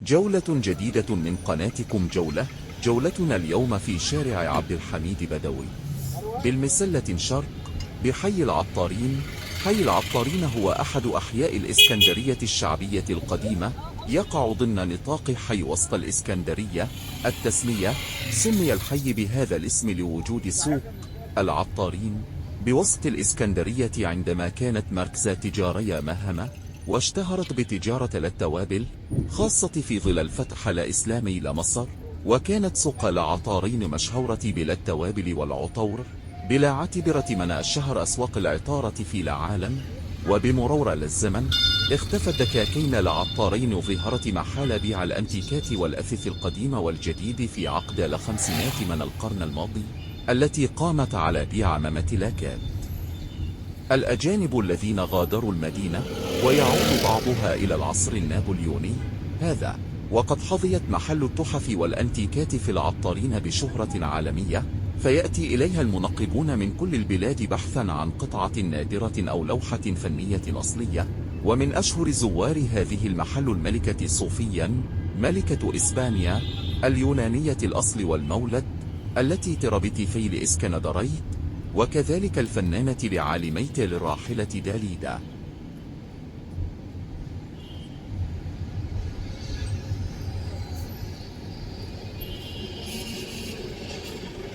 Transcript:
جولة جديدة من قناتكم جولة. جولتنا اليوم في شارع عبد الحميد بدوي بالمسلة شرق بحي العطارين. حي العطارين هو أحد أحياء الإسكندرية الشعبية القديمة، يقع ضمن نطاق حي وسط الإسكندرية. التسمية: سمي الحي بهذا الاسم لوجود سوق العطارين بوسط الإسكندرية عندما كانت مركز تجاري مهمة، واشتهرت بتجارة التوابل، خاصة في ظل الفتح الإسلامي لمصر. وكانت سوق العطارين مشهورة بالتوابل والعطور، بلا اعتبرة من أشهر أسواق العطارة في العالم. وبمرور الزمن اختفت دكاكين العطارين وظهرت محال بيع الأنتيكات والأثاث القديم والجديد في عقد الخمسينات من القرن الماضي، التي قامت على بيع ممتلكات الأجانب الذين غادروا المدينة، ويعود بعضها إلى العصر النابليوني. هذا وقد حظيت محل التحف والأنتيكات في العطارين بشهرة عالمية، فيأتي إليها المنقبون من كل البلاد بحثا عن قطعة نادرة أو لوحة فنية أصلية. ومن أشهر زوار هذه المحل الملكة صوفيا، ملكة إسبانيا اليونانية الأصل والمولد، التي تربت في الإسكندرية، وكذلك الفنانة لعالميت للراحلة داليدا.